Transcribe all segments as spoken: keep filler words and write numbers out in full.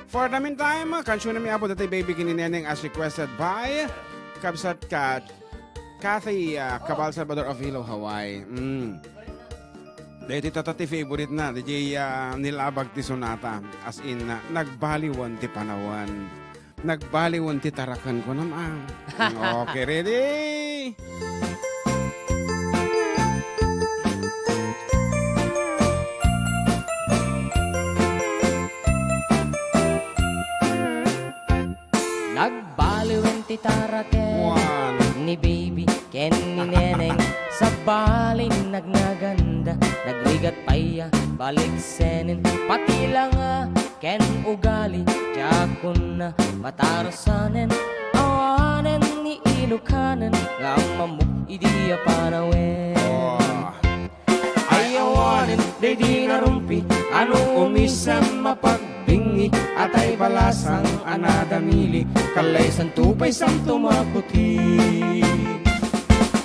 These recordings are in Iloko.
For the meantime, kansyonenmi, Apo, dati Baby ken ni Neneng as requested by kabsat kat Kathy, ah, Cabal Salvador of Hilo, Hawaii. Mm. Daytoy tatta ti favorite na, diay, ah, nilabag ti sonata. As in, ah, nagbaliwan ti panawen. Nagbaliwan ti taraken, kunam, ah. Okay, ready? Nagbaliwen ti taraken One. Ni Baby ken ni Neneng, sabalin nagnaganda, nagrigat pay a baliksenen, pati langa ken ugali, diak kunna matarusanen, awanen ni Ilokanen nga ammamok idi a panawen. Oh. Ay awanen, daydi narumpi, ano umisem mapagbingi, atay balasang a nadamili, kallaysanto pay santo makuti.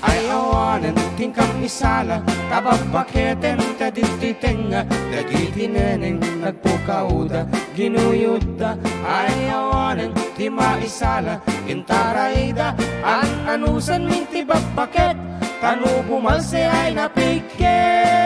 Ay awanen, tinkam isala, ta babbaketen ta ditoy tengnga, dagiti neneng nagpukawda, ginuyodda, ay awanen, ti maisala, intarayda, an-anusanmin ti babbaket, ta no bumalse ay napigket.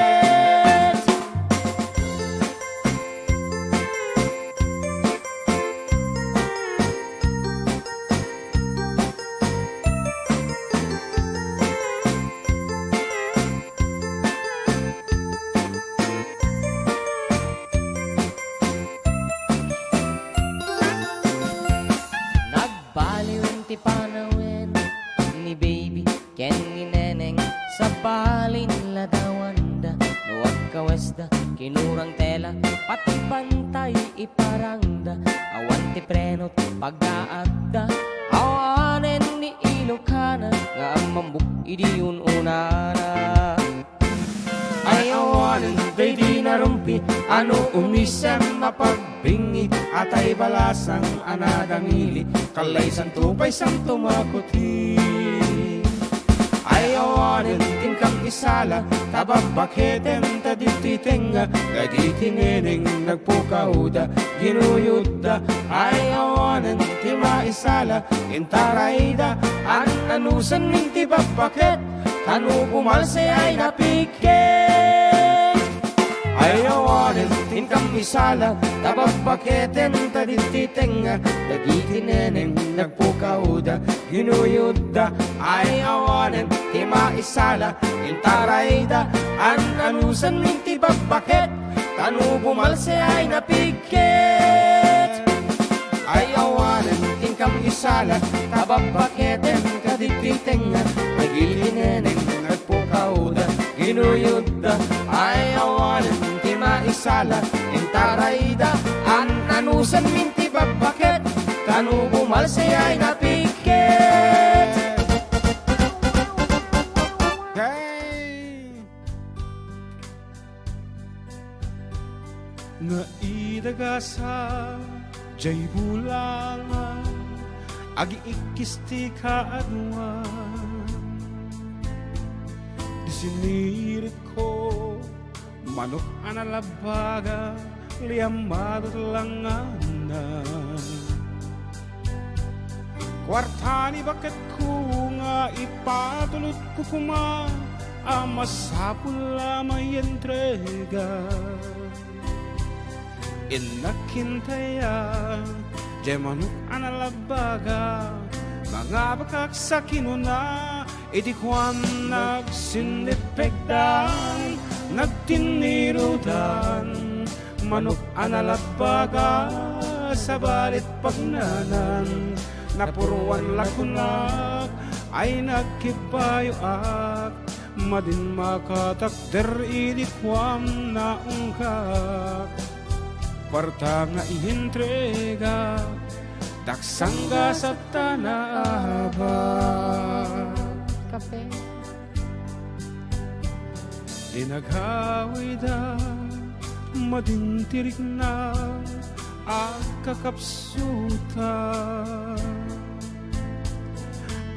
Nagbaliwen ti panawen ni Baby ken ni Neneng, sabalin ladawanda, no agkawesda, kinurang tela, pati pantay iparangda, awan ti preno ti pagdaatda, awanen ni Ilokanen nga ammamok idi un-unana. Ay awanen, daydi narumpi, ano umisem mapagbingi, atay balasang a nadamili, kallaysanto pay santo makuti. Ay awanen, tinkam isala, ta babbaketen ta ditoy tengnga, dagiti neneng nagpukawda, ginuyodda, ay awanen, ti maisala, intarayda, an-anusanmin ti babbaket, ta no bumalse ay napigket. Ay awanen, tinkam isala, ta babbaketen ta ditoy tengnga, dagiti neneng nagpukawda, ginuyodda, ay awanen, ti maisala, intarayda, an-anusanmin ti babbaket, ta no bumalse ay napigket. Ay awanen, tinkam isala, ta babbaketen ta ditoy tengnga, dagiti neneng nagpukawda, ginuyodda, ay awanen, ti maisala, intarayda, an-anusanmin ti babbaket, ta no bumalse ay napigket. Hey! Nga idagasa jay bulangan, agiikkis ti kaadwan. Di siniritko, manok a nalabbaga, liamado ti langanna. Kuarta ni baketko nga ipatulodko koma a masapul a maientrega. Innak intaya, jay manok a nalabbaga, mangabakak sa kinuna, idi kuan nagsinnippekdan, nagtinnirudan, manok a nalabbaga, sabalit pagnanan, napuruan la kunak, ay nagkibayoak, madin makatakder idi kuam naunggak. Kuarta nga iintrega, daksang gasat ta naabak. Kape. Di nagawida, madin ti rikna, agkakapsuta.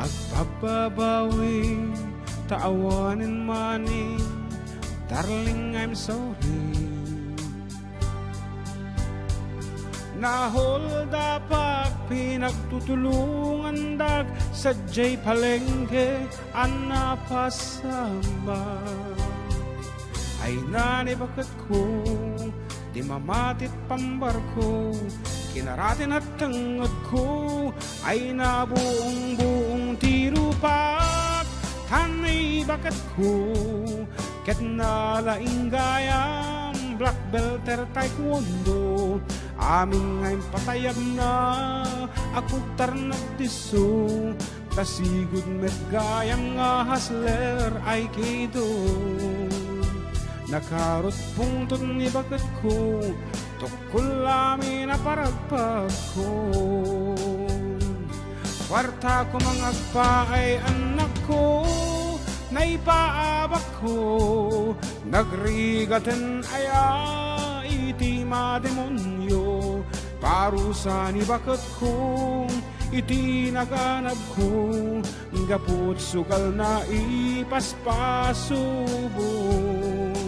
Agpabbabawi, ta awanen money, darling, I'm sorry. Nahuldapak, pinagtutulongandak sadiay palengke a napasamak. Ay na ni baketko, di mamatit pambarko, kinaratin at tengedko, ay na buong-buong tirupak, tan ni baketko, ket nalaing gayam, black belt taekwondo, amin nga impatayabna, akugtar nagdisso, ta sigud met gayam nga hustler, aikido. Nakarot pungtot ni baketko, tukkol amin a paragpagko. Kuarta ko mangagpaay annakko, naipaabakko, nagrigaten aya iti mademonio, parusa ni baketko, iti naganabko, gapu sugal na ipaspasubong.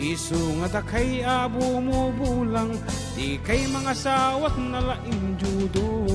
Isu nga dakay a bumubulang, dikay mangasawat nalaing judo.